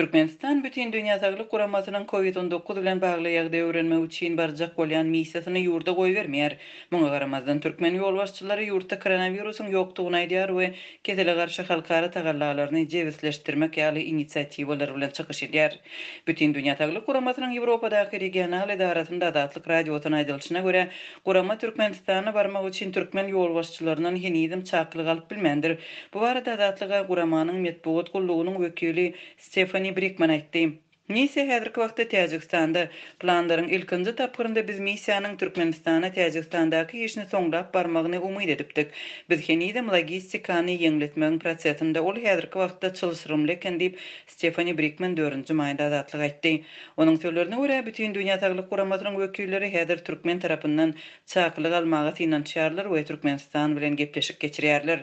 Türkmenistan Bütindünýä Saglyk Guramasynyň Covid 19 bilen bagly ýagdaýy öwrenmek üçin barjak bolýan missiýasyny ýurda goýbermeýär. Muňa garamazdan, türkmen ýolbaşçylary ýurtda koronawirusyň ýokdugyny aýdýar we kesele garşy halkara tagallalaryny jebisleşdirmek ýaly inisiatiwalar bilen çykyş edýär. Bütindünýä Saglyk Guramasynyň Ýewropadaky regional edarasynda Azatlyk Radiosyna aýdylyşyna görä, gurama Türkmenistana barmak üçin türkmen ýolbaşçylaryndan henizem çakylyk alyp bilmändir. Bu barada Azatlyga guramanyň metbugat gullugynyň wekili Stefani Brikman aýtdy. Missiýa häzirki wagtda Täjigistanda. Planlaryň ilkinji tapgyrynda biz missiýanyň Türkmenistana Täjigistandaky işini soňlap barmagyny umyt edipdik. Biz henizem logistikany ýeňletmegiň prosesinde, ol häzirki wagtda çylşyrymly eken diýip, Stefani Brikman dördünji maýda Azatlyga aýtdy. Onuň sözlerine görä, Bütindünýä Saglyk Guramasynyň wekilleri häzir türkmen tarapyndan çakylyk almaga synanyşýarlar we Türkmenistan bilen gepleşik geçirýärler.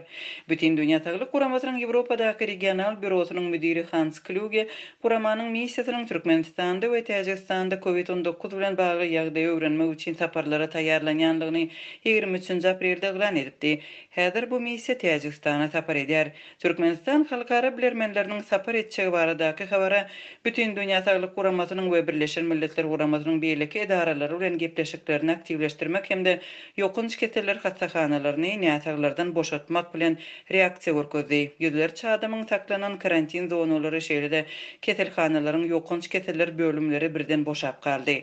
Bütindünýä Saglyk Guramasynyň Ýewropadaky regional býurosynyň müdiri Hans Klýuge guramanyň missiýasynyň Türkmenistanda we Täjigistanda Covid 19 bilen bagly ýagdaýy öwrenmek üçin saparlara taýýarlanýandygyny 23-nji aprelde yglan edipdi. Häzir bu missiýa Täjigistana sapar edýär. Türkmenistan halkara bilermenleriniň sapar etjegi baradaky habara Bütindünýä Saglyk Guramasynyň we Birleşen Milletler Guramasynyň beýleki edaralary bilen gepleşiklerini aktiwleşdirmek hem-de ýokanç keseller hassahanalaryny näsaglardan boşatmak bilen reaksiýa görkezdi. Ýüzlerçe adamyň saklanan karantin zonalary, şeýle-de keselhanalaryň ýokanç keseller bölümleri birden boşap galdy.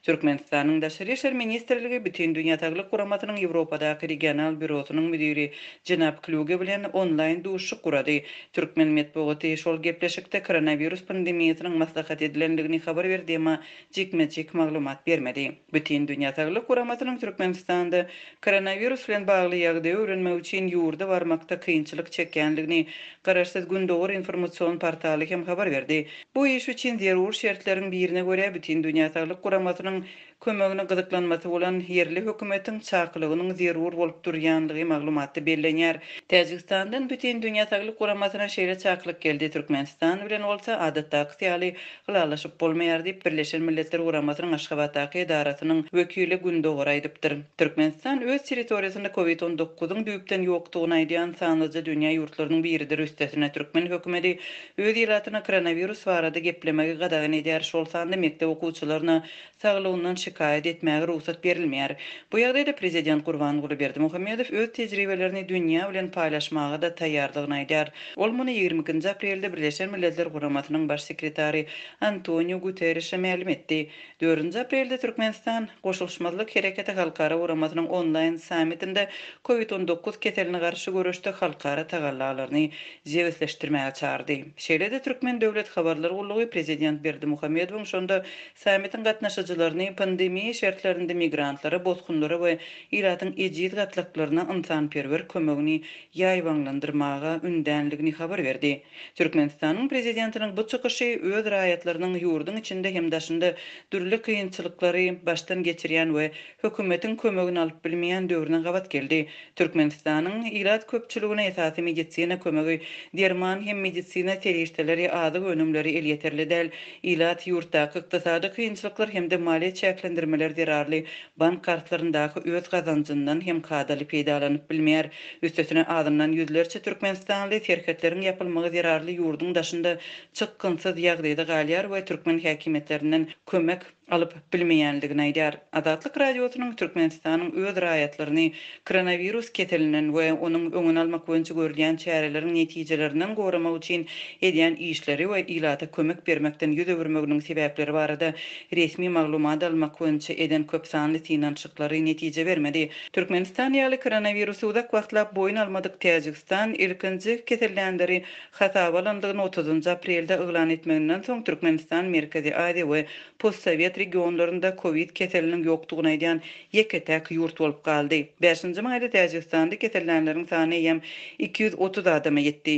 Türkmenistanyň Daşary işler ministrligi Bütindünýä Saglyk Guramasynyň Ýewropadaky regional býurosynyň müdiri Jenap Klýuge bilen onlaýn duşuşyk gurady. Türkmen metbugaty şol gepleşikde koronawirus pandemiýasynyň maslahat edilendigini habar berdi, emma jikme-jik maglumat bermedi. Bütindünýä Saglyk Guramasynyň Türkmenistanda koronawirus bilen bagly ýagdaýy öwrenmek üçin ýurda barmakda kynçylyk çekýändigini garaşsyz Gündogar informasion portaly hem habar berdi. Bu iş üçin zerur şertleriň birine görä, Bütindünýä Saglyk Guramasynyň kömegine gyzyklanmasy bolan ýerli hökümetiň çakylygynyň zerur bolup durýanlygy maglumatda bellenýär. Täjigistandan Bütindünýä Saglyk Guramasyna şeýle çakylyk geldi, Türkmenistan bilen bolsa adatdakysy ýaly ylalaşyp bolmaýar diýip, Birleşen Milletler Guramasynyň Aşgabatdaky edarasynyň wekili Gündogara aýdypdyr. Türkmenistan öz territoriýasynda Covid 19-yň düýpden ýokdugyny aýdýan sanlyja dünýä ýurtlarynyň biridir, üstesine türkmen hökümeti öz ilatyna koronawirus barada geplemegi gadagan edýär, şol sanda mekdep okuwçylaryna saglygyndan şikaýat etmäge rugsat berilmeýär. Bu ýagdaýda prezident Gurbanguly Berdimuhamedow öz tejribelerini dünýä bilen paýlaşmaga-da taýýardygyny aýdýar. Ol muny 22-nji aprelde Birleşen Milletler Guramasynyň Baş sekretary Antoniu Guterrişe mälim etdi. Dördünji aprelde Türkmenistan Goşulyşmazlyk Hereketi halkara guramasynyň onlaýn sammitinde Covid 19 keseline garşy göreşde halkara tagallalaryny jebisleşdirmäge çagyrdy. Şeýle-de Türkmen döwlet habarlar gullugy prezident Berdimuhamedowyň şonda sammitiň gatnaşyjylaryny pandemiýa şertlerinde migrantlara, bosgunlara we ilatyň ejiz gatlaklaryna ynsanperwer kömegini ýaýbaňlandyrmaga ündänligini habar berdi. Türkmenistanyň Prezidentiniň bu çykyşy öz raýatlarynyň ýurduň içinde hem daşynda dürli kynçylyklary başdan geçirýän we hökümetiň kömegini alyp bilmeýän döwrüne gabat geldi. Türkmenistanyň ilat köpçüligine esasy medisina kömegi, derman hem medisina serişdeleri, azyk önümleri elýeterli däl. Ilat ýurtdaky ykdysady kynçylyklar hem-de maliýe çäklendirmeler zerarly bank kartlaryndaky öz gazanjyndan hem kadaly peýdalanyp bilmeýär. Üstesine azyndan ýüzlerçe türkmenistanly serhetleriň ýapylmagy zerarly ýurduň daşynda çykgynsyz ýagdaýda galýar we türkmen häkimiýetlerinden kömek alyp bilmeýändigini aýdýar. Azatlyk Radiosynyň Türkmenistanyň öz raýatlaryny koronawirus keselinden we onuň öňüni almak boýunça görülýän çäreleriň netijelerinden goramak üçin edýän işleri we ilata kömek bermekden ýüz öwürmeginiň sebäpleri barada resmi maglumat almak boýunça eden köpsanly synanyşyklary netije bermedi. Türkmenistan ýaly koronawirusy uzak wagtlap boýun almadyk Täjigistan ilkinji kesellänleri hasaba alandygyny otuzynjy aprelde yglan etmeginden soň Türkmenistan Merkezi Aziýa we postsowet regionlarynda kowid keseliniň ýokdugyny aýdýan ýeke-täk ýurt bolup galdy. Bäşinji maýda Täjigistanda kesellänleriň sany eýýäm 230 adama ýetdi.